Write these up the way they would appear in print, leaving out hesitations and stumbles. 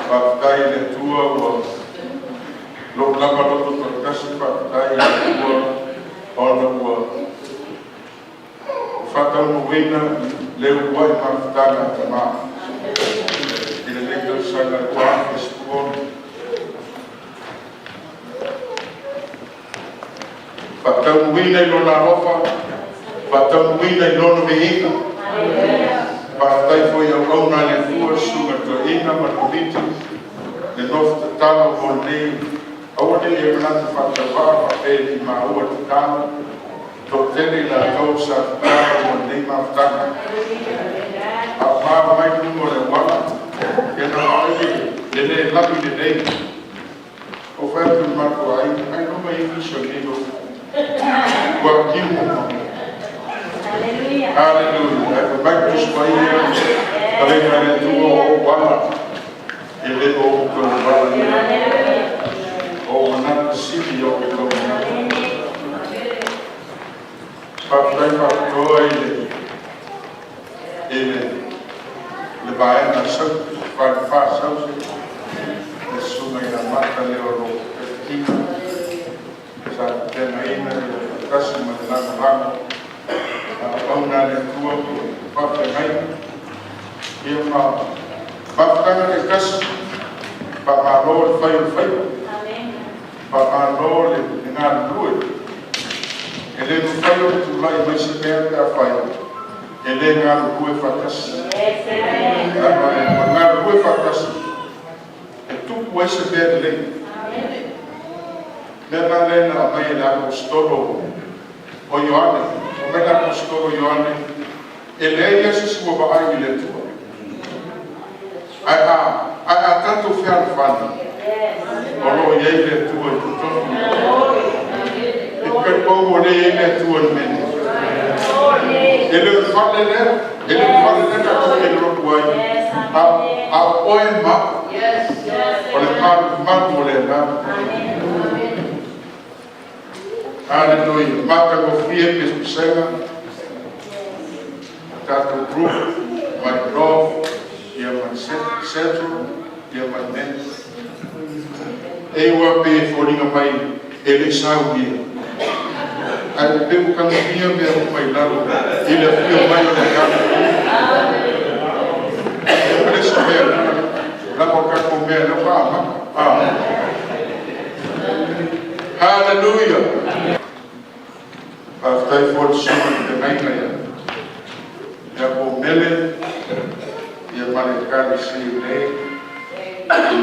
Faafetai i le Atua ua lou lava loto toatasi, faafetai i le Atua ona ua faataunuuina le uluai mafutaga a tama i lenei tausaga 2016. Faataunuuina i Lona alofa, faataunuuina i Lona viiga. Faafetai foi i auauna a le Atua, le susuga i le toeaina ma le komiti le nofo tatalo mo lenei. Aua ne i e manatu faatauvaa faapea e le i maua i le tatalo, toatele i latou sa tatalo mo lenei mafutaga. A o ma mai luga o le auala, ia na vaai le le lami lelei. Ou fai atu i le matou aiga, ailoga e i ai nisi o lenei nuu ua timu uma. Haleluia! Ae fai mai le Tusi Paia, fetalaiga a le Atua, o ou ala e le o outou ala ia. O ou manatu sili i o outou manatu. Faafetai faapitoa i le vaega a Saute, Falefa Saute, le susuga ia Mata Leo Petipeti sa tapenaina le faatasi ma le lagolago a auauna a le Atua faafeagai ia ma mafutaga taitasi. Faamalo le fai o le faiva, faamalo le galulue. E le mafai ona tulai mai se mea pe afai e le galulue faatasi. Leaga o le galulue faatasi e tupu ai se mea lelei. Lea la lea na aumai e le aposetolo o Ioane, fai mai le aposetolo Ioane, e leai lava se isi ua vaai i le Atua. Ae a tatou fealofani, o lo o i ai le Atua i totonu. E talitonu o lea e i ai le Atua i le mea nei. E le o le fale lea, e le o le fale lea tatou te lotu ai, a o oe ma au, o le malumalu o le Agaga. Haleluia, matagofie pesepesega, tatou group mai North, ia ma Central, ia ma le. E ua pe foliga mai e le i saunia, ae pe ua tagofia mea uma i lalo i le afio mai o le Agaga. Ia ma le isi mea, lava o tatou mea lea ua amata. Hallelujah! Faafetai foi le susuga i le feagaiga ia Mele ia ma le Ekalesia i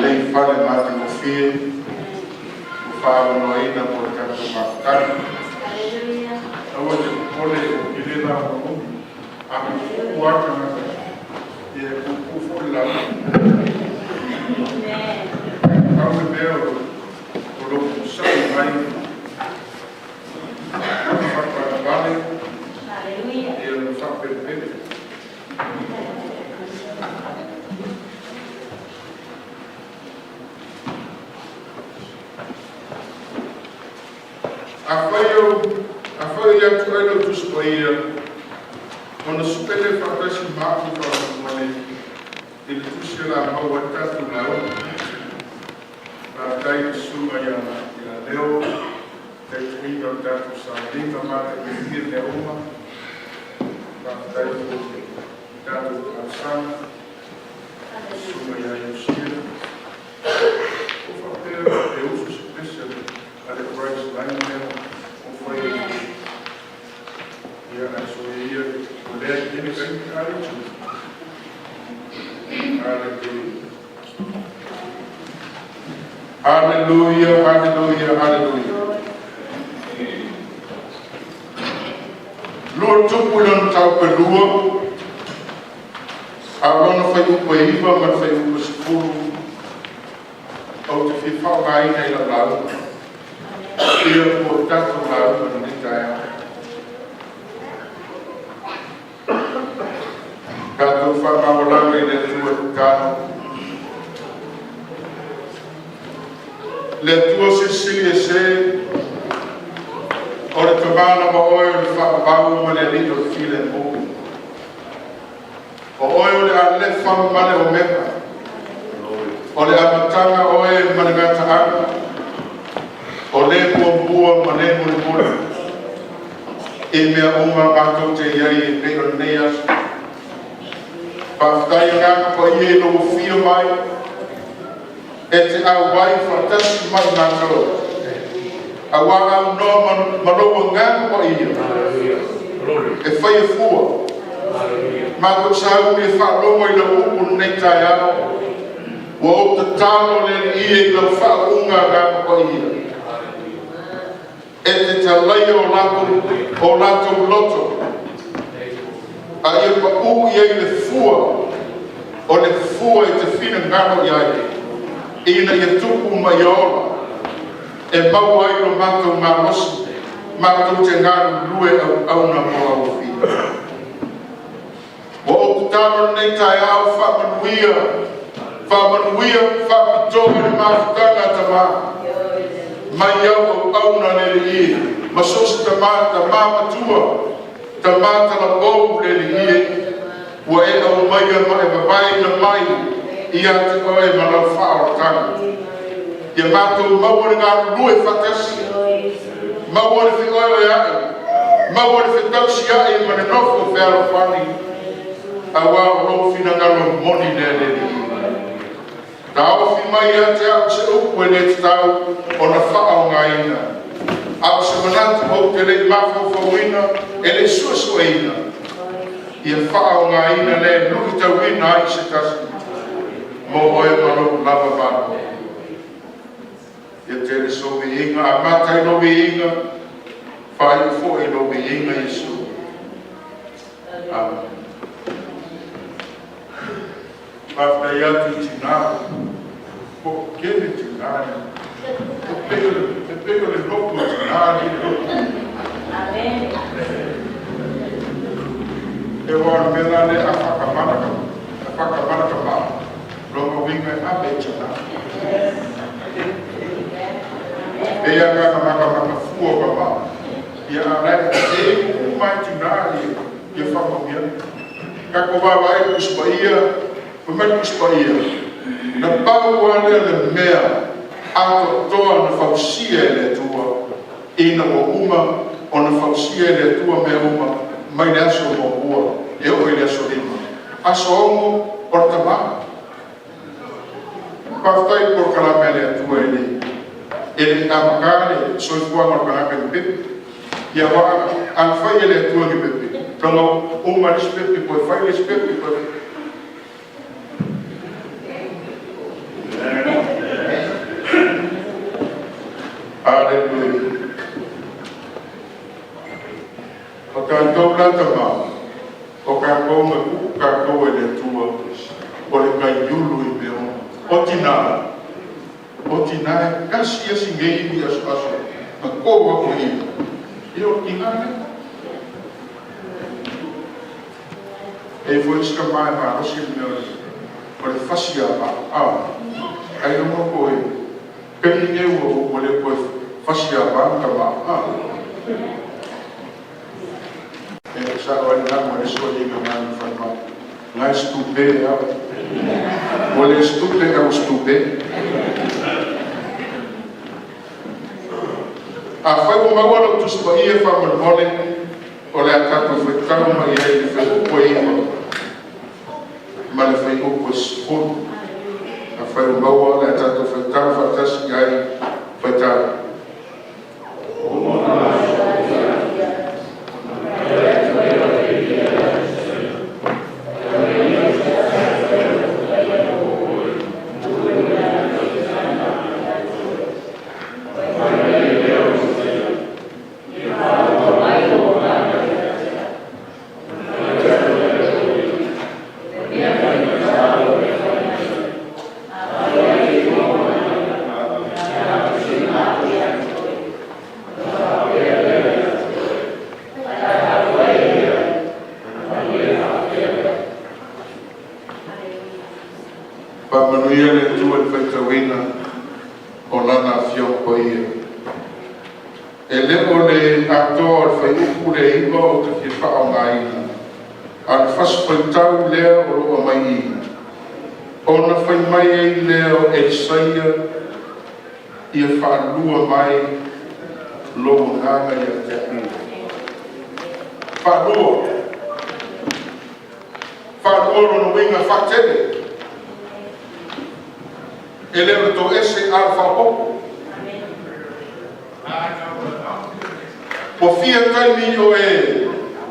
lenei fale matagofie ua faaavanoaina mo le tatou mafutaga. Aua te popole i le lauga umi, a puupuu lava tagata, ia e puupuu foi le lauga. Pau le mea o lou sa'i mai faatagavale ia ma faapelepele. Afai o ia te oe lau Tusi Paia, ona sue lea faatasi ma au faamolemole i le tusi o le a maua ai le tatou lauga. Faafetai i le susuga ia Leo, taitaiina o le tatou sauniga matagofie mea uma. Faafetai foi i le tatou talosaga, susuga ia Iosia. O faapea e usu se pese a le Christ Line lea o fai ia ae soia ia o lea i le kaimi a le tu. Hallelujah. Hallelujah, hallelujah, hallelujah. Lua Tupu i lona mataupu e lua, a o lona fuaiupu e 9 ma le fuaiupu e 10, ou te fia faaaogaina i lau lauga. Ia po o tatou lauga i lenei taeao. Tatou faamaualalo i le Atua e tatalo. Le Atua Silisili Ese, o le Tama lava oe o le faavavau ma le Alii o le filemu. O oe o le Alefa ma le Omega. O le amataga oe ma le gataaga, o le muamua ma le mulimuli, i mea uma matou te i ai e pei o lenei aso. Faafetai Agaga Paia i lou afio mai e te auai faatasi ma i matou, auā aunoa ma lou Agaga Paia e faia fua, matou sauni e faalogo i lau upu i lenei taeao. Ua ou tatalo le Alii e i lau faauuga Agaga Paia, e te talaia o latou loto, a ia pau i ai le fua o le fua e te finagalo i ai, ina ia tupu ma ia ola, e maua ai lo matou malosi matou te galulue auauna mo au ofiga. Ua ou tatalo i lenei taeao, faamanuia, faamanuia faapitoa i le mafutaga a tama mai au auauna le Alii ma so o se tama, tama matua, tama talavou le Alii e, ua e aumaia ma e vavaeina mai ia te oe ma lau faaolataga. Ia matou maua le galulue faatasi, maua le feoeoeai, maua le fetausiai ma le nofo fealofani, auā o lou finagalo moni lea le Alii. Taofi mai ia te au se upu e le tatau ona faaaogaina, a o se manatu ou te le i mafaufauina e le i suesueina, ia faaaogaina lea e luitauina ai se tasi mo Oe ma lou lava malo. Ia tele sou viiga, amata i lou viiga, faaiu foi i lou viiga Iesu. Amen. Faafetai atu i tina, toatele tina, e pei o le lotu a tina lenei. E aua o le mea la lea, a faatamala tama, lona uiga e ave i tina. E pei lava ona matamata fua o tama, ia a o la e inu uma lava e tina ia faamanuiaga. Tatou vaavaai i le Tusi Paia, fai mai le Tusi Paia, na pau lava lea o le mea atoatoa na fausia e le Atua ina ua uma ona fausia e le Atua mea uma mai le aso muamua e oo i le aso lima. Aso 6 o le tama. Faafetai i polokalame a le Atua e le i amata le soifuaga o le tagata i ni pepe. Ia aua a fai e le Atua ni pepe, logo uma le isi pepe toe fai le isi pepe toe. Aleluia. O tatou la tama, o tatou na tuu tatou e le Atua o le taiulu i mea uma. O tina, o tina e tasi lava si nei ivi asoaso na to atu e ia, ia o le tina lea. E i ai foi isi tama e malosi le mea o le fasi ava, ailoga toe taimi nei ua le toe fasi ava ni tama. E sao ai le ma le soiga nai falemai ngai stupe au ua le stupe au stupe. Afai ua maua lau Tusi Paia faamolemole, o le a tatou faitau mai ai i le fuaiupu e 9 ma le fuaiupu e 10. Afai ua maua, o le a tatou faitau faatasi ai. Faitau. Faamanuia le Atua i le faitauina o Lana Afioga Paia. E le o le atoa o le fuaiupu le 9 ou te fia faaaogaina, a o le fasi faitau lea o lo o aumai i. Ona fai mai ai lea o Elisaia, ia faalua mai lou agaga ia te au. Faalua, faalua lona uiga faatele. E le o le toese a o le faaopoopo. Ua fia taimi o e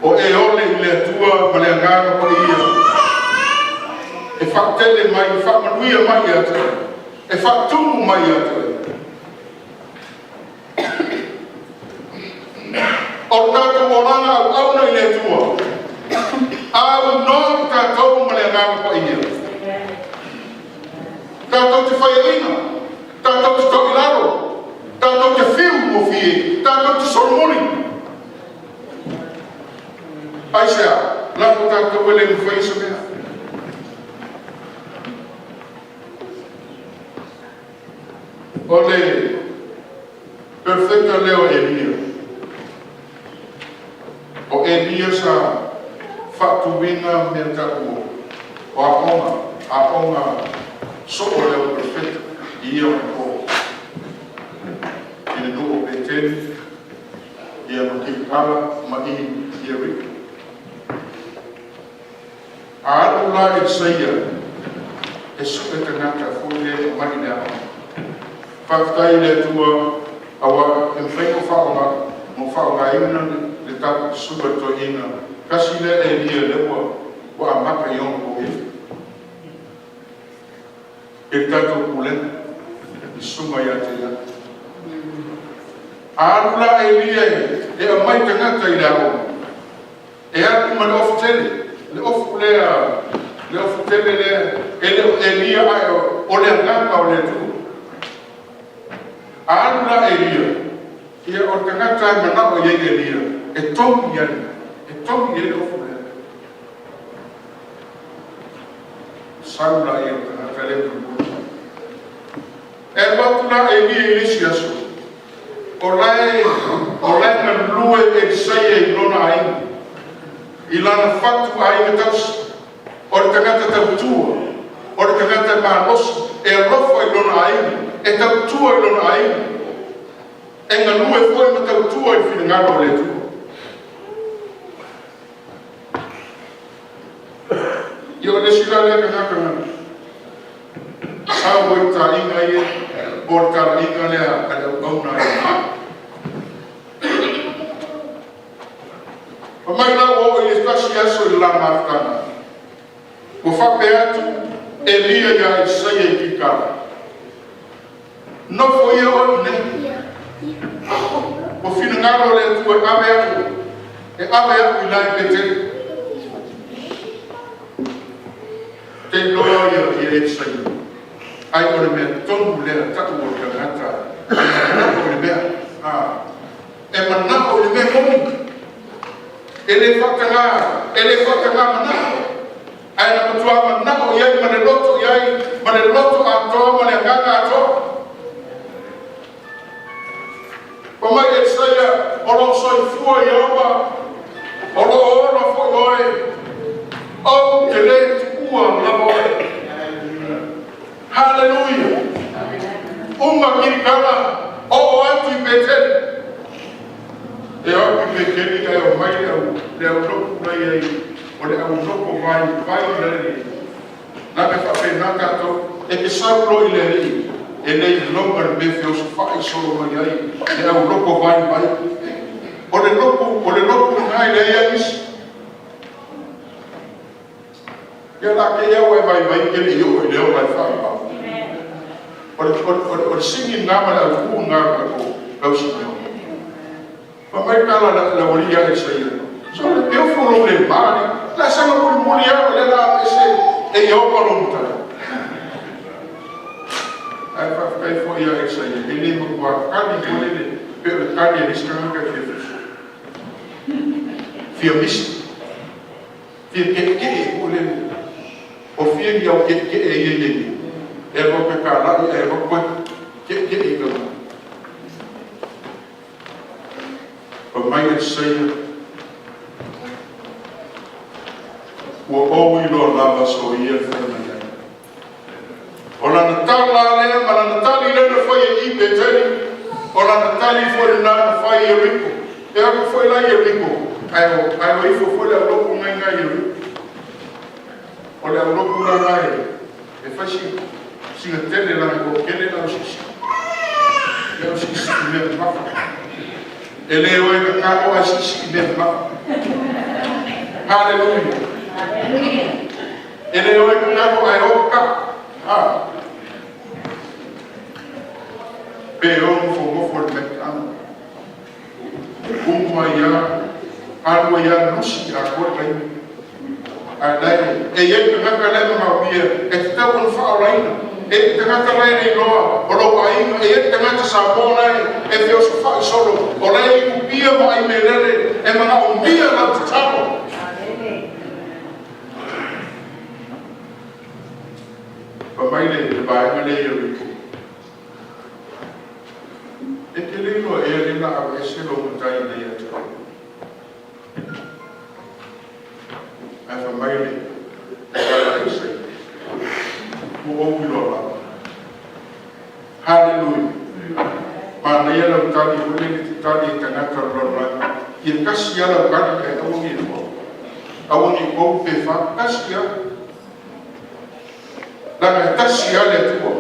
o e ole i le Atua ma le agaga paia e faatele mai, e faamanuia mai ia te oe, e faatumu mai ia te oe. O le tatou olaga auauna i le Atua, aunoa tatou ma le Agaga Paia, tatou te faiaina, tatou te toilalo, tatou te fiu gofie, tatou te solomuli. Aisea? Lafo tatou e le mafai se mea. O le perofeta lea o Eliya, o Eliya sa faatuina mea tau o aoga, aoga soo a le au perofeta i ia ona po i le nuu o Peteli, ia ma Kilikala ma i Ieriko. A alu la Elisaia e sue tagata foi lea e aumai i le aoga. Faafetai i le Atua aua e mafai ona faaaogaina le tatou susuga i le toeaina, tasi lea Elia lea ua amata i ona po nei i le tatou pulega, le susuga ia te ia. A alu la Elia e aumai tagata i le aoga, e alu ma le ofu tele, le ofu lea, le ofu tele lea, e le o Elia ae o le agaga o le Atua. A alu la Elia, ia o le tagata e manao i ai Elia, e togi ai, e togi ai le ofu lea. Sau la o tagata lea mulimuli. E alu atu la Elia i le isi aso, o la e galue Elisaia i lona aiga, i lana fatu aiga tausi. O le tagata tautua, o le tagata malosi, e alofa i lona aiga, e tautua i lona aiga, e galue foi ma tautua i le finagalo o le Atua. Ia o le isi la lea tagata na sau ai taaiga ia po o le talaiga lea a le auauna a le. Fai mai la ua oo i le tasi aso i le la mafutaga, ua faapea atu Eliya ia Elisaia i Kilikala, nofo ia oe i inei, ua finagalo le Atua e ave au, e ave au i la i Peteli. Te iloa ia Elisaia, ai o le mea tonu lea tau o le tagata e manao i le mea, e manao i le mea moni, e le faataga, e le faataga manao, ae na matua manao i ai ma le loto i ai, ma le loto atoa ma le agaga atoa. Fai mai Elisaia, o lou soifua Ieova, o loo ola foi oe, ou te le tuua lava oe. Haleluia! Uma Kilikala, oo atu i Peteli. E o atu i Peteli ae o mai le au loku lai ai, o le au loko vai vai le la me faapena tatou e te sau loa i le Alii, e le iloga le mea feosofai solo mai ai le au loko vai vai. O le loku, o le loku lena e leai ai isi. Ia la te iau e vai vai ke le i oo i le ola e faavavau. O le sigi lena ma le autu lena o lau sinio. Fa mai kala la wali ya Isaia. So le pe ofo lo le mali. La sanga muli muli ya le la ese e i opa lo mutai. Ai fa fai fo ia Isaia. E le mo wa kali ko le pe le kali e iskanga ka fia fiso. Fia misi. Fia ke ke ko le. O fia ni au ke ke e ia ia ia. E ro pe ka la e ro ko ke ke i ka. Fa mai Isaia, ua ou iloa lava so ia fai mai ai. Peteli, o lana tali foi lena na fai i Ieriko. E alu foi la i Ieriko, ae o ifo foi le aulotu na i Ieriko. O le aulotu la e fai sina tele lana toatele le ausiisii. Le ausiisii i mea mamafa. E le o e tatalo ae siisii i mea mamafa. Haleluia. E le o e tatalo ae o tatalo. Pe o nofonofo i le maitaga. Uma ai alu ai lava lusi atoa le taimi. Ae la e i ai tagata la e manaomia e tatau ona faaolaina. E i ai tagata la e le iloa o lou aiga, e i ai tagata Samoa la e feosofai solo, o la e inupia ma aimelele e manaomia lau tatalo. Fa mai le vaega lea i Ieriko, e te le iloa ea le la aveese lou matai nei ia te oe? Ae fa mai le tala a Isaia, ua ou iloa lava. Haleluia. Manaia lau tali foi lele te tali i tagata o le lalolagi. Ia tasi lava lau tali ae aua ne i lua. Aua ne i tolu pe fa, tasi lava. Leaga e tasi lava le Atua.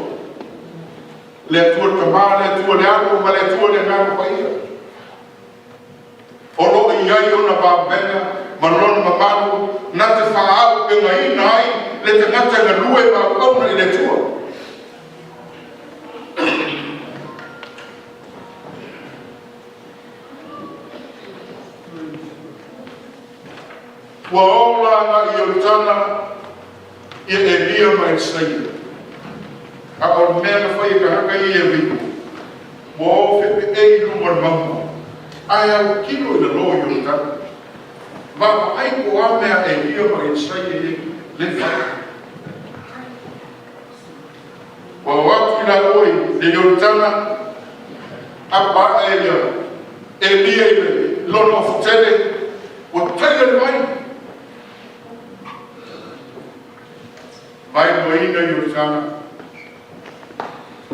Le Atua le Tama, le Atua le Alo, ma le Atua le Agaga Paia. O lo o i ai ona vavega ma lona mamalu na te faaauupegaina ai le tagata e galue ma auauna i le Atua. Ua ola agai i Ioritana ia Elia ma Elisaia. A o le mea na fai e tagata ia i Ieriko, ua o fepeei i luga o le mauga, ae autilo i lalo i Ioritana. Vaavaai po o a mea a Elia ma Elisaia e le fai. Ua o atu i laua i le Ioritana, apa ae ia Elia i le lona ofutele, ua taia le vai, vaeluaina Ioritana,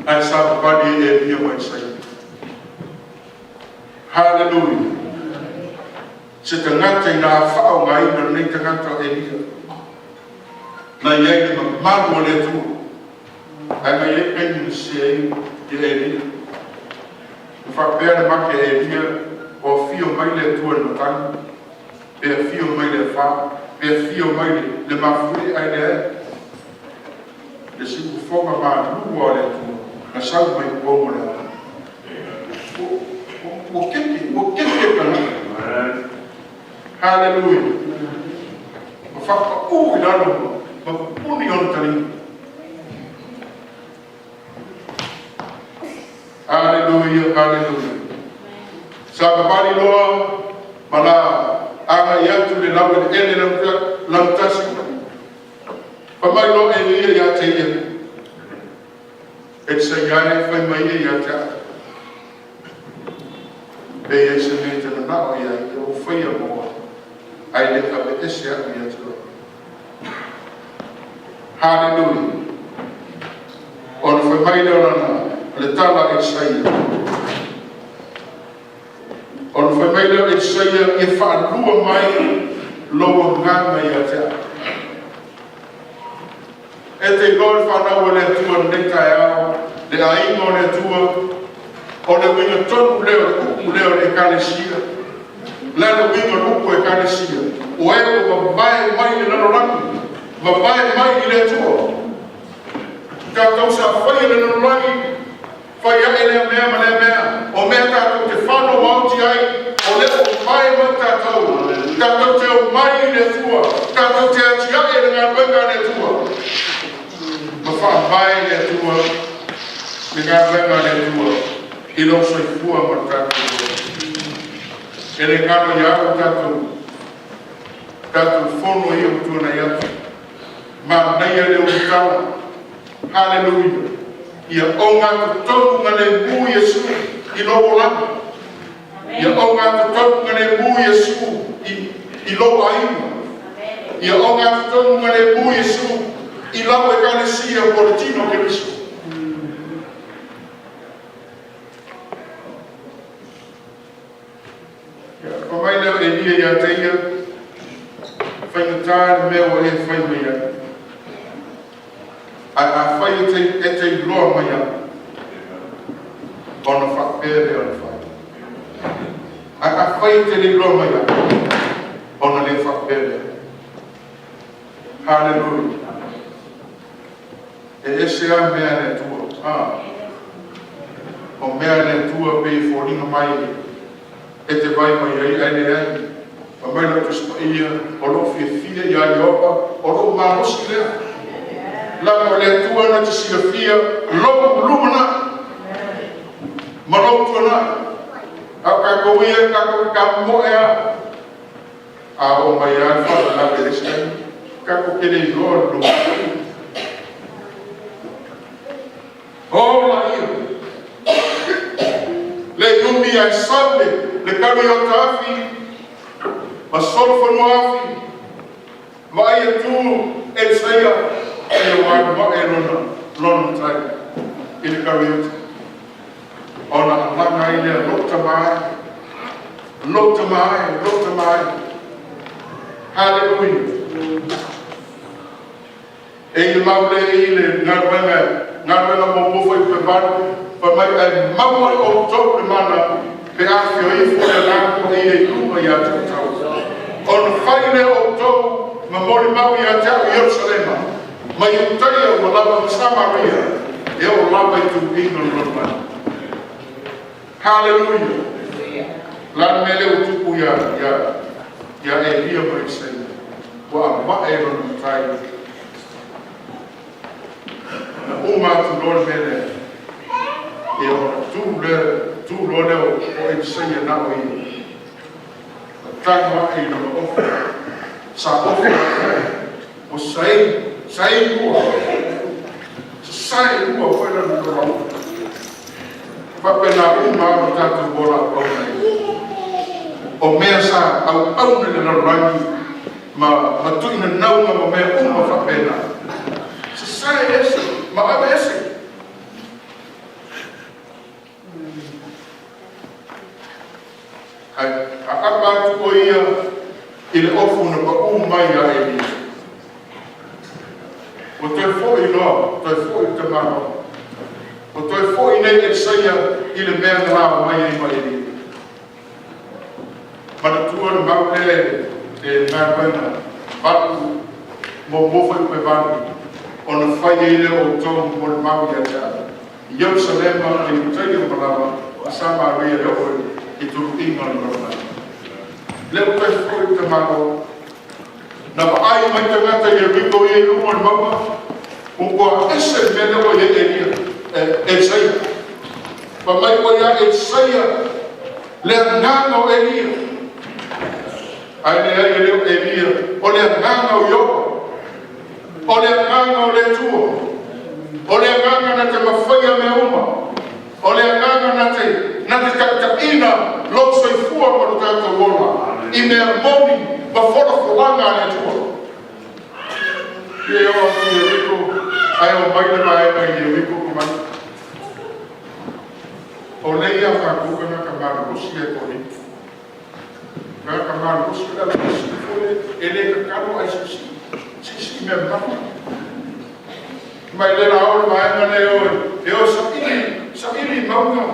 ae savavali e Elia ma Elisaia. Haleluia. Se tagata ina a faaaogaina lenei tagata o Elia, na i ai le mamalu o le Atua, ae na i ai taimi na sese ai ia Elia. Na faapea le make a Elia, o afio mai le Atua i le matagi, pe afio mai le afa, pe afio mai le mafuie, ae leai. Le siufofoga malua o le Atua na sau mai totonu o le ava. Ua keke, ua keke le tagata. Haleluia. Ma faapau i lalo ma pupuni ona taliga. Haleluia, haleluia. Savavali loa ma la agai atu le laueleele lanutasi. Fa mai loa Elia ia te ia. Elisaia e fai mai ia ia te au. Pe i ai se mea e te manao ia ia o faia moa. Ai le aveese au ia te oe. Haleluia. Ona fai mai lea o lana o le tala a Elisaia. Ona fai mai lea o Elisaia ia faalua mai lou agaga ia te au. E te iloa le fanau o le Atua lenei taeao, le aiga o le Atua, o le uiga tonu lea o le upu lea o le ekalesia. Le le uiga o le upu ekalesia, o e ua vavae mai le lalolagi, vavae mai i le Atua. Tatou sa faia le lalolagi, fai ae lea mea ma lea mea, o mea tatou te fano maoti ai, o lea ua vavae mai tatou, tatou te o mai i le Atua, tatou te atiae le galuega a le Atua. Ma faavae le Atua, le galuega a le Atua, i lou soifua ma le tatou ola. E le galo ia au tatou fono ia ua tuanai atu. Manaia le ulutala. Haleluia. Ia ogatotonu Iesu i lou olaga. Ia ogatotonu Iesu i lou aiga. Ia ogatotonu Iesu i lau ekalesia po o le tino o Keriso. Elia ia te ia, faigata le mea ua e fai mai ai, ae afai e te iloa mai au, ona faapea lea ona fai. Ae afai e te le iloa mai au, ona le faapea lea. Haleluia. E ese lava mea a le Atua. Ah. O mea a le Atua pei e foliga mai e te vai mai ai, ae leai. Fai mai le Tusi Paia, o lou fiafia ia Iopa, o lou malosi lea. Leaga o le Atua na te silafia lou lumanai ma lou tuanai. A o tatou ia, tatou te tamomoe lava. A oo mai lava le faalavelave i le isi taimi, tatou te le iloa le lumanai. O laia, le umi ae sau le kariota afi ma solofanua afi, vaai atu Elisaia e ua alu ae lona matai i le kariota. Ona alaga ai lea, "Lou tama e, lou tama e, lou tama e." Haleluia. E i mau le i le galuega muamua foi pe 8, fai mai, ae maua e outou le mana pe afifio ifo le Agaga Paia i luga ia te outou, ona fai lea o outou ma molimau ia te au i Ierusalema ma Iutaia ua lava ma Samaria e oo lava i tuluiga o le lalolagi. Haleluia. La le mea lea ua tupu ia Elia ma Elisaia, ua amae lona matai. Na uma atu loa le mea lea, ia ona tu lea, tu loa lea o Elisaia na o ia, ma tago ae i lona ofi, sa ofi ua saei, saei lua, sasae lua foi lona ofi. Faapena uma lava o tatou ola auauna ai. O mea sa auauna i le lalolagi ma tuinanauga ma mea uma faapena, sasae ese ma ave ese. Ae aapa atu o ia i le ofu na pau mai ia Elia. Ua toe foi loa, toe foi le tamaloa. Ua toe foi nei Elisaia i le mea na lava mai ai ma Elia. Manatua le mau lea e galuega 8 muamua foi pe 8, ona fai ai lea o outou molimau ia te au, i Ierusalema ma Iutaia ma lava ma Samaria e oo i tuluiga o le lalolagi. Lea ua toe foi le tamaloa. Na vaai mai tagata Ieriko ia i luga o le mauga, ua ese le mea lea ua i ai Elia, Elisaia. Fai mai ua ia Elisaia le agaga o Elia. Ae leai, e le o Elia, o le agaga o Iopa, o le agaga o le Atua, o le agaga na te mafaia mea uma, o le agaga na te taitaina lou soifua ma lo tatou ola i mea moni ma folafolaga a le Atua. Ia o atu Ieriko, ae o mai le vaega i Ieriko ma mai. O lea fatou tagata malolosi e kohi. Tagata malolosi la le sisi foi e le tatalo ai sisi. Sisi mea mama. Mai le la o le vaega lea o e o saili, saili mauga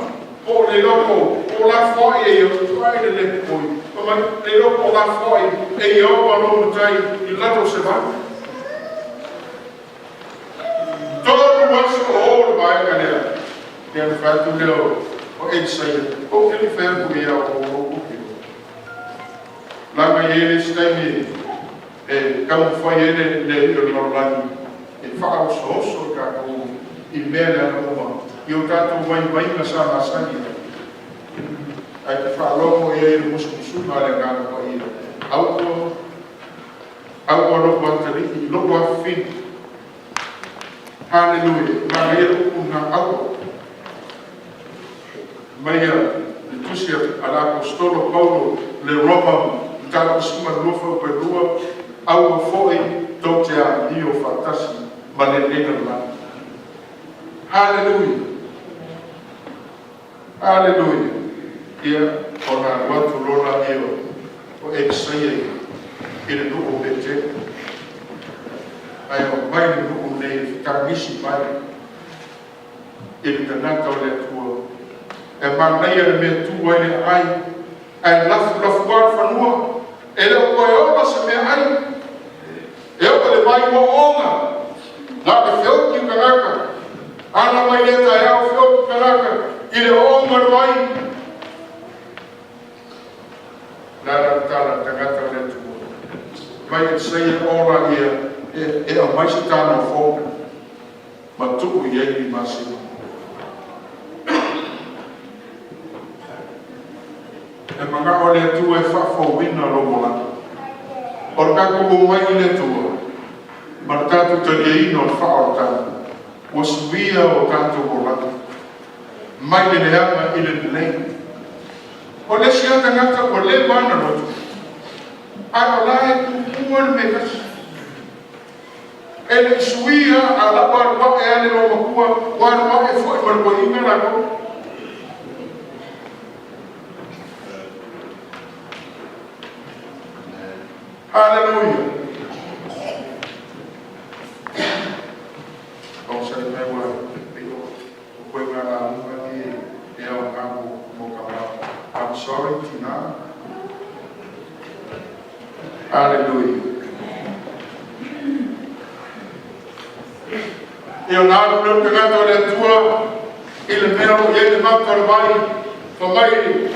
po o le loko po o la foi e o ai le le poi. Mai le loko o la foi e i o lo matai i lalo se valu. 3 aso o o le vaega lea. Ia na fai atu lea o Elisaia, ou te le fai atu ia o o Laga i ai le isi taimi e taumafai ai le o le lalolagi e faaosooso i tatou i mea le aga uma i o tatou vaivaiga sa masani ai. Ae te faalogo i ai le musumusuga a le Agaga Paia. Aua, aua lou atalii, lou afafine. Haleluia. Manaia le upu na aua. Mai le tusi a le Aposetolo Paulo le Roma, mataupu 12 fuaiupu 2, aua foi tou te amio faatasi ma lenei lalolagi. Haleluia. Haleluia. Ia, ona alu atu loa lea o Elisaia i le nuu o Petelo, ae omai le nuu nei e fetagisi mai i le tagata o le Atua. E manaia le mea tu ai le aai ae lafulafua le fanua, e le o toe ola se meaai, e oo i le vai ua oona, na o le feoti o tagata, ala mai lea taeao feoti tagata i le ooga o le vai. O le a la le tala a le tagata o le Atua? Mai Elisaia ola ia e aumai se tanoa fou ma tuu i ai 50. E manao le Atua e faafouina lou olaga. O le tatou omai i le Atua ma le tatou taliaina o le faaolataga, ua suia o tatou olaga mai le leaga i le lelei. O le isi lava tagata ua leva ona lotu, ae o la e tupu lava le mea e tasi. E le i suia, a o la e ua alu ae lava le loomatua, ua alu ae foi ma le toeaina latou. Haleluia! Onosai mai aua pei o ituaiga lauga nei e aoga mo tama. I'm sorry, tina. Haleluia! Ia ona alu lea o le tagata o le Atua i le mea o i ai le mata o le vai, fai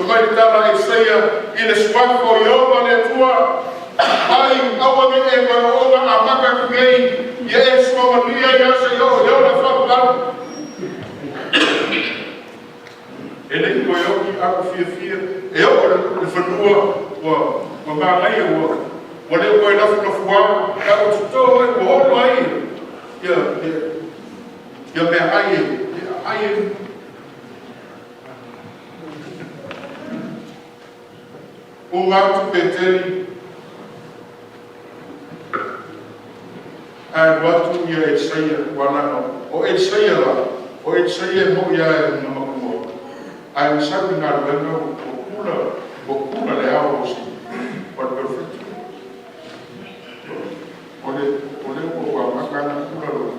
mai le tala a Elisaia i le suafa o Ieova le Atua, ai aua ne i e toe oona, amata atu nei, ia e suamanuia ia seia oo i ona faavavau. E le i toe oti ae ua fiafia, e oo i le fanua ua manaia, ua le toe lafulafua, ae ua toto ai, ua ola ai ia meaai e aai ai. Uma atu Peteli ae alu atu ia Elisaia, ua laga o Elisaia la, o Elisaia e moi lava na matua, ae na sau i galuega ua pula, ua pula le ao o o le perofeta. O le ua amata ona pula lou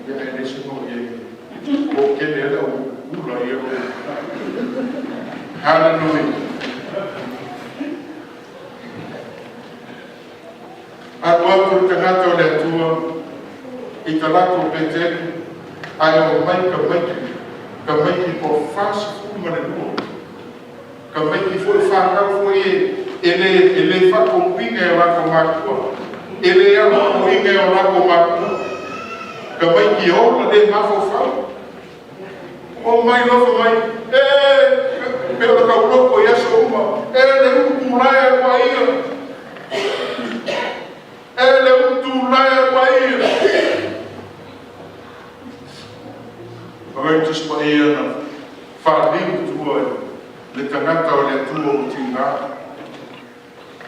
ia ae leai se mea o i ai. Ua tele ai le au pula ia. Hallelujah. Alu atu le tagata o le Atua i talaatu o Peteli ae o mai tamaiti po 42. Tamaiti foi fanau foi e le faatonuina e o latou matua, e le aoaoina e o latou matua. Tamaiti e ola le mafaufau. O mai lofa mai, e pe o le tauloko i aso uma, e le utulae ua ia, e le utulae ua ia. Fai Tusi Paia na faaliu tua le tagata o le Atua o tiga,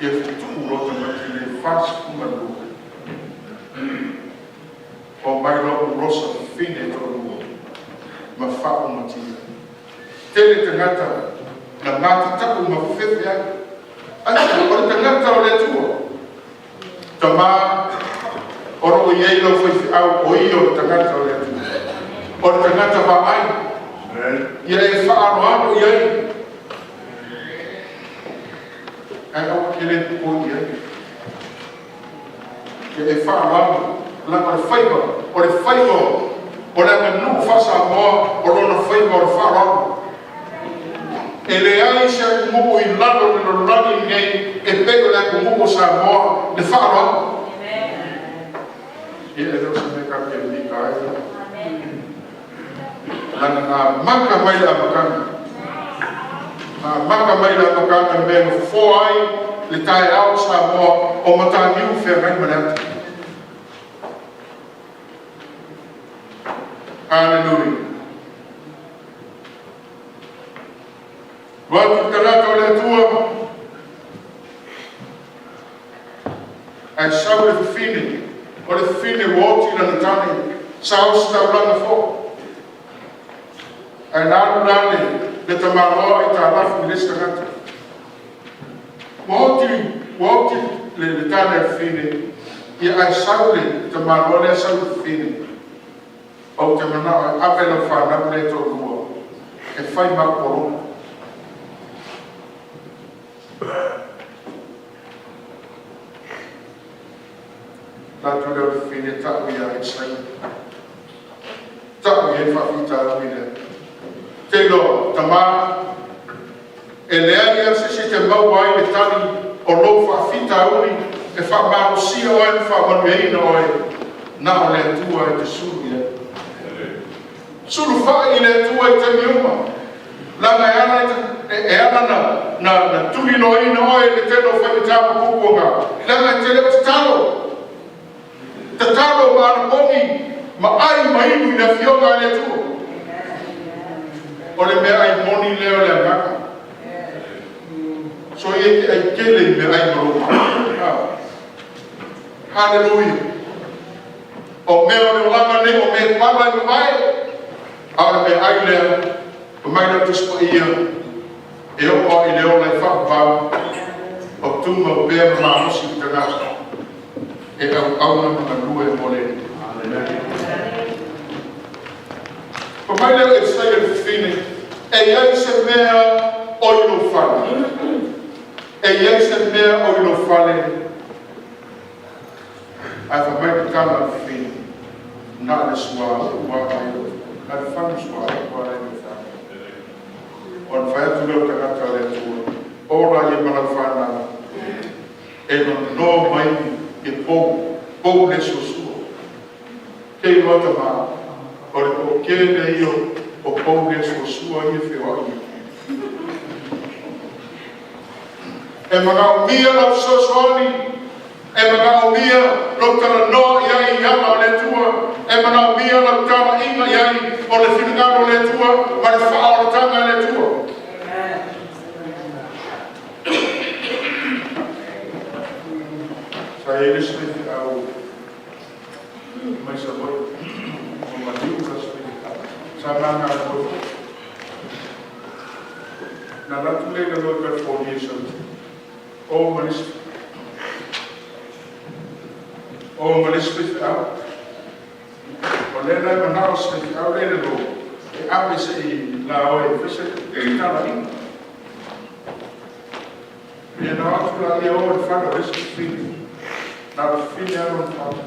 ia fetuu loa tamaiti le 42. O mai loa ulosa fafine e toalua ma faaumatia. Tele tagata na matatau ma fefefe ai. Ai, o le tagata o le Atua. Tama, o lo o i ai lau faifeau, o ia o le tagata o le Atua. O le tagata vaai, ia e faaaloalo i ai. Ae aua te le popole i ai. Ia e faaaloalo, laga o le faiva, o le aganuu faa-Samoa, o lona faiva o le faaaloalo. E leai se atunuu i lalo o le lalolagi lenei e pei o le atunuu o Samoa le faaaloalo. Ia e le o se mea tatou te mimita ai. Lana na amata mai le amataga. Na amata mai le amataga le mea na fofoa ai le taeao o Samoa o Mataniu Feagai ma le ata. Hallelujah. Lotu tagata o le Atua, ae sau le fafine, o le fafine ua oti lana tane, sa ositaulaga foi. Ae na alu la le tamaloa aitalafu i le isi tagata. Ua oti, ua oti le tane a le fafine, ia ae sau le tamaloa lea sau i le fafine, ou te manao e ave lau fanau lea e toalua e fai ma au pologa. Alu atu lea o le fafine tau ia Isaia, tau i ai le faafitauli lea. Ou te iloa, tama, e leai lava se isi e te maua ai le tali o lou faafitauli e faamalosia oe ma faamanuiaina oe, na o le Atua e te sulu i ai. Sulufai i le Atua i taimi uma, leaga e ala ona tuliloaina oe i le tele o faigata ma puapuaga, leaga e te le o tatalo, tatalo ma anapogi ma ai ma inu i le afioga a le Atua. O le meaai moni lea o le agaga. Soia e te ai tele i meaai ma lou mao. Haleluia! O mea o le olaga nei o mea e pala e mamae, a o le meaai lea fai mai le Tusi Paia e oo lava i le ola e faavavau, o tumau pea ma malosi le tagata e auauna ma galue mo le Alii. Fai mai lea o Elisaia i le fafine, e i ai se mea o i lou fale, e i ai se mea o i lou fale? Ae fai mai le tala a le fafine, na o le suauu lava e na o le fagu suauu lava i lou fale. Ona fai atu lea o le tagata a le Atua, ola ia ma lau fanau, e nono mai e pou, pou le suasua. Te iloa tama, o le toatele ia o pou le suasua ia feoai. E manaomia lau fesoasoani, e manaomia lou talanoa i ai i ala o le Atua, e manaomia lau talaiga i ai o le finagalo o le Atua ma le faaolataga a le Atua. Sa i ai le isi faifeau mai Savaii ua maliu le aso faifeau, sa ma galulue foi. Na alu atu lea i lalo i Kalifonia i Savaii, o ma le isi faifeau. O lea la e manao si faifeau lea i lalo e ave se i la e fai se talaiga. Ia na o atu laia o i le fale o le isi fafine, na o le fafine lava lona fale.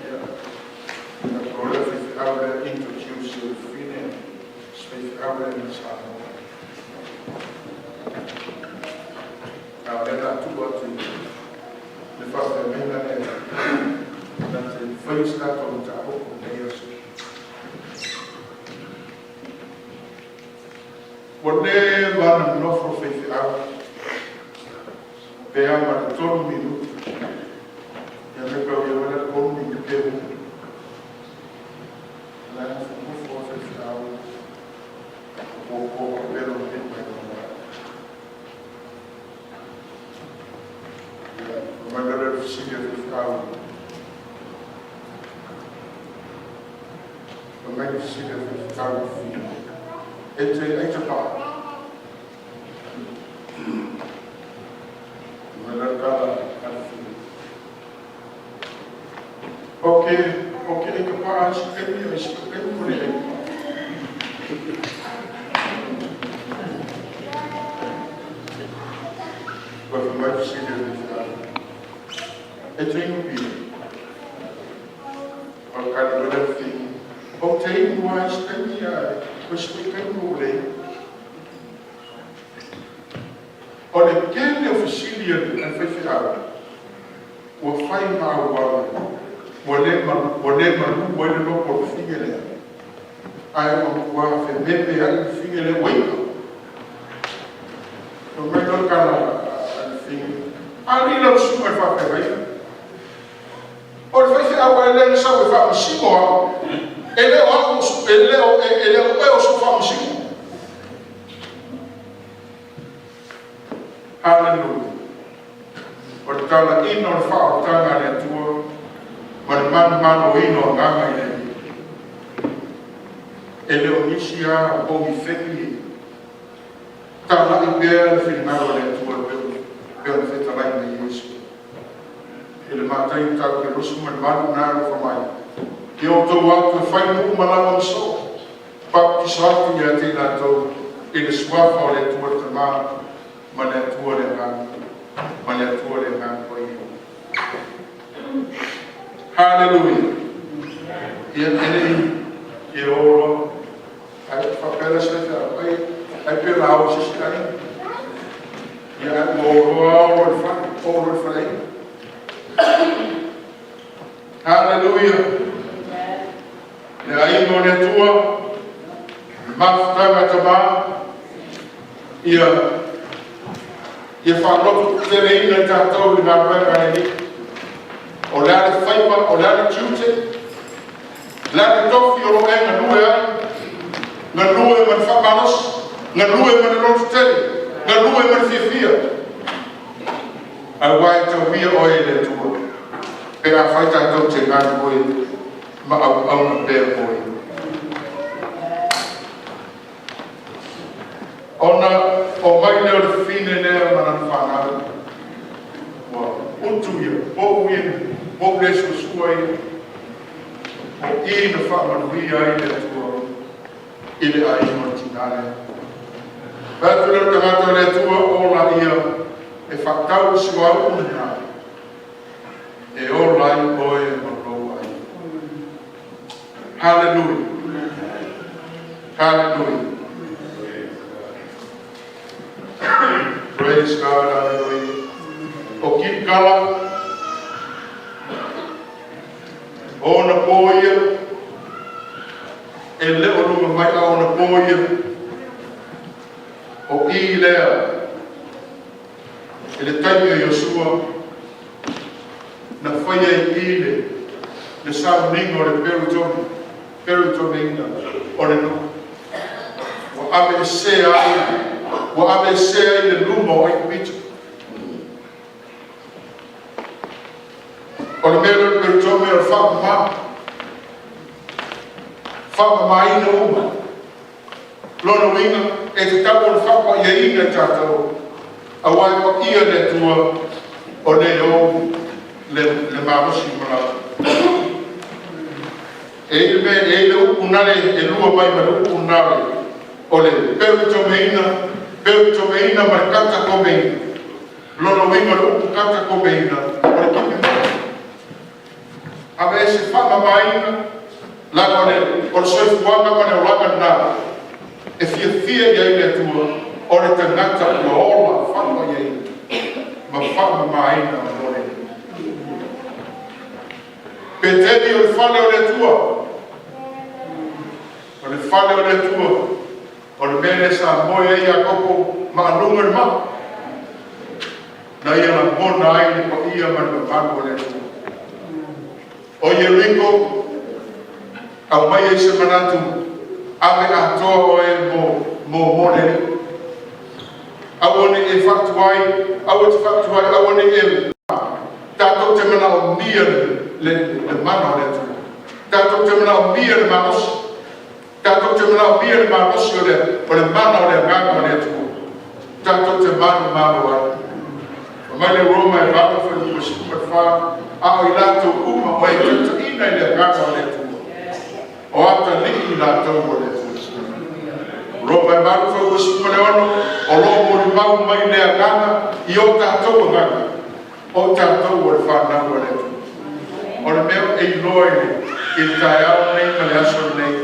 Ia, na o le faifeau lea introduce e le fafine si faifeau lea mai Samoa. A o lea o le a tuu atu i le faafeagaiga lea na te faia se tatou mataupu i lenei aso. Ua leva ona nonofo le faifeau pe a ma le 3 minute. Ia me tau ia wala 3 minute umi. La nofonofo le faifeau o faapea lona lima i lona vaa. Ia, fai mai lea o le fesili a le faifeau. Fai mai le fesili a le faifeau i le fafine, e te ai tapaa? Fai mai la le tala a le fafine, Ok, ai tapaa isi taimi, ai isi taimi ko le ai tapaa. Ua fai mai le fesili a le faifeau, e te inu pia? O le tali mai le fafine, ou te inu lava isi taimi ae o isi taimi ua le inu. O le tele o fesili a le faifeau, ua fai ma auala, ua le malu ai le loto o le fafine lea. Ae ua matua fememeai le fafine lea ua ina. Fai mai loa le tala a le fafine, ali lau susuga i le faafeagaiga. O le faifeau a lea na sau e faamasino au, e le o au, e le o oe o sou faamasino. Haleluia. O le talaiga o le faaolataga a le Atua ma le manumaloina o agaga i le Alii. E le o nisi a pogi fegi. Talai pea le finagalo o le Atua e pei ona fetalai mai e Iesu. I le Mataiu 28 na alofa mai, ia outou o atu e fai nuu ma laga ma soo, papatiso atu ia te i latou i le suafa o le Atua le Tama ma le Atua le Agaga ma le Atua le Agaga Paia. Haleluia! Ia e le i o loa, ae faapea la se ai ai pe la o se isi aiga. Ia ae ua o loa ao loa i le fale, o loa i le faleaiga. Haleluia! Le aiga o le Atua, le mafutaga a tama, ia faalototeteleina i tatou i le galuega a le Alii. O le a le faiva, o le a le tiute, o le a le tofi o lo o e galue ai, galue ma le faamalosi, galue ma le lototele, galue ma le fiafia, aua e tauia oe e le Atua pe afai tatou te galulue ma auauna pea mo Ia. Ona o mai lea o le fafine lea ma lana fanau, ua utu ia pou ia, pou le suasua ia, o i na faamanuia ai le Atua i le aiga o le tina lea. Fai atu lea o le tagata o le Atua, o laia e faatau le suauu lena e ola ai oe ma lou aiga. Haleluia! Haleluia! Praise God, hallelujah. O Kilikala, o ona po ia, e le o luma mai a ona po ia, o i lea, i le taimi o Iosua, na faia i le sauniga o le peritoni, peritoneina o le nuu. Ua ave ese ai le luma o Aikupito. O le mea lea o le peritome o le faamama, faamamaina uma. Lona uiga, e tatau ona faapaiaina i tatou, aua e paia le Atua o le ou le malosi ma lau. E i le mea e i le upu nale e lua mai ma le upu nale o le peritomeina, peritomeina ma le katakomeina. Lona uiga o le upu katakomeina o le kipi mai. Ave ese faamamaina, laga o le soifuaga ma le olaga lena e fiafia i ai le Atua o le tagata ua ola faapaiaina ma faamamaina mo le. Peteli o le fale o le Atua, o le fale o le Atua, o le mea lea sa moe ai Iakopo ma aluga le maa, na ia lagona ai le paia ma le mamalu o le Atua. O Ieriko, aumai ai se manatu, ave atoa oe mo le Alii. Aua ne i e faatuai, aua te faatuai, aua ne i e tatou te manaomia le mana o le Atua. Tatou te manaomia le malosi. Tatou te manaomia le malosi o le mana o le agaga o le Atua. Tatou te manumalo ai. Mai le Roma e 8 fuaiupu 14, a o i latou uma o e taitaiina i le agaga o le Atua, o atalii i latou o le Atua. Roma e 8 fuaiupu 16, o lo o molimau mai le agaga i o tatou agaga, o tatou o le fanau a le Atua. O le mea e iloa i le taeao nei ma le aso nei,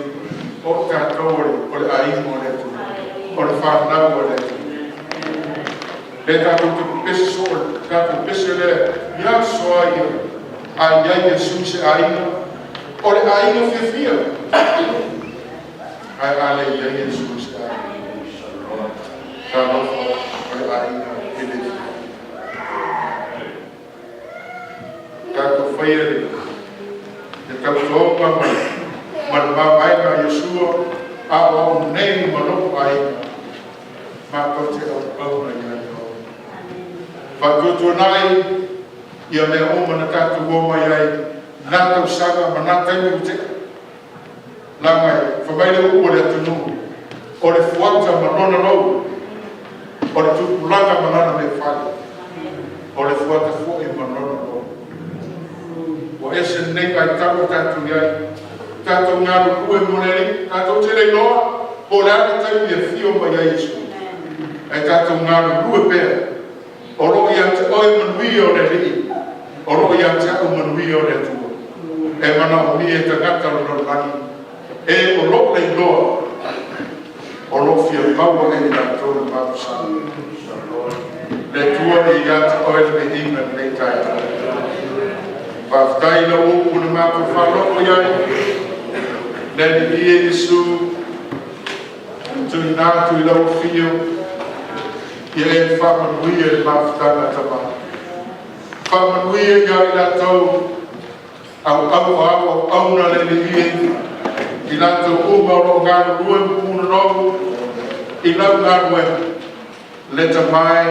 o tatou o le aiga o le Atua, o le fanau a le Atua. Le tatou te pepese so o tatou pese lea i aso a ia, a i ai Iesu i se aiga, o le aiga fiafia. Ae a le i ai Iesu i se aiga, talofa, o le aiga e le fiafia. Tatou faia le tautoga ma le mavaega a Iosua, a o au nei ma lou aiga, matou te auauna ia Iehofa. Faatuatuanai ia mea uma na tatou o mai ai, na tausaga ma na taimi ua tea. Laga e fai mai le upu a le atunuu, o le fuata ma lona lou. O le tupulaga ma lana mea fai, o le fuata foi ma lona logo. Ua ese lenei vaitau ua tatou i ai, tatou galulue mo le Alii, tatou te le iloa po o le a le taimi e afio mai ai Iesu, ae tatou galulue pea. O lo o ia te oe manuia o le Alii, o lo o ia te au manuia o le Atua. E manaomia e tagata o le lalolagi, e o lo o le iloa, o lo o fia maua e i latou le vavasala. Le Atua ia ia te Oe le viiga i lenei taeao. Faafetai i lau upu na matou faalogo i ai, le Alii e Iesu, tuuina atu i lau afio, ia e faamanuia i le mafutaga a Tama. Faamanuia ia i latou au ao auauna le Alii e, i latou uma o lo o galulue ma punonou i lau galuega. Le Tama e,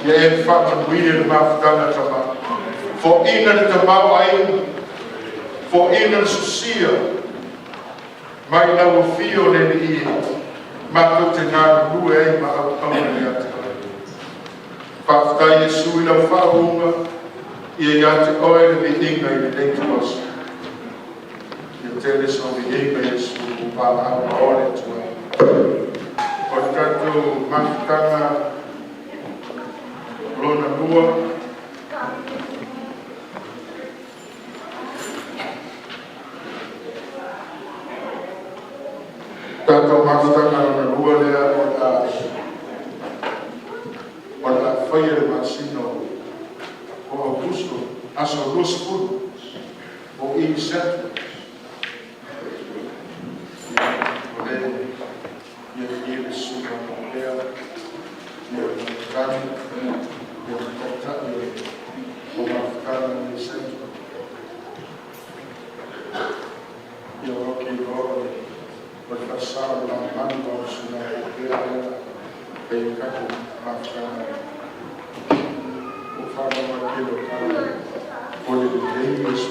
ia e faamanuia i le mafutaga a Tama, foaiina le tamaoaiga, foaiina le sosia mai lau afio le Alii e, matou te galulue ai ma auauna ia te Oe. Faafetai Iesu i lau faauuga, ia ia te Oe le viiga i lenei ituaso. Ia tele sau viiga Iesu valaau paoa le Atua. O le tatou mafutaga lona lua. Tatou mafutaga lona lua lea o le a faia i le masina o Aokuso aso 20 o i i Central. O lea e afio le Susuga Hosea Leota, ma Taitai o mafutaga nei i Central. Ia ou te iloa o le faasa o le manumanu o le Susuga Hosea lea o le a fai ai le tatou mafutaga. Ua ou faalogo lava i le tele o tala o le lelei ia o si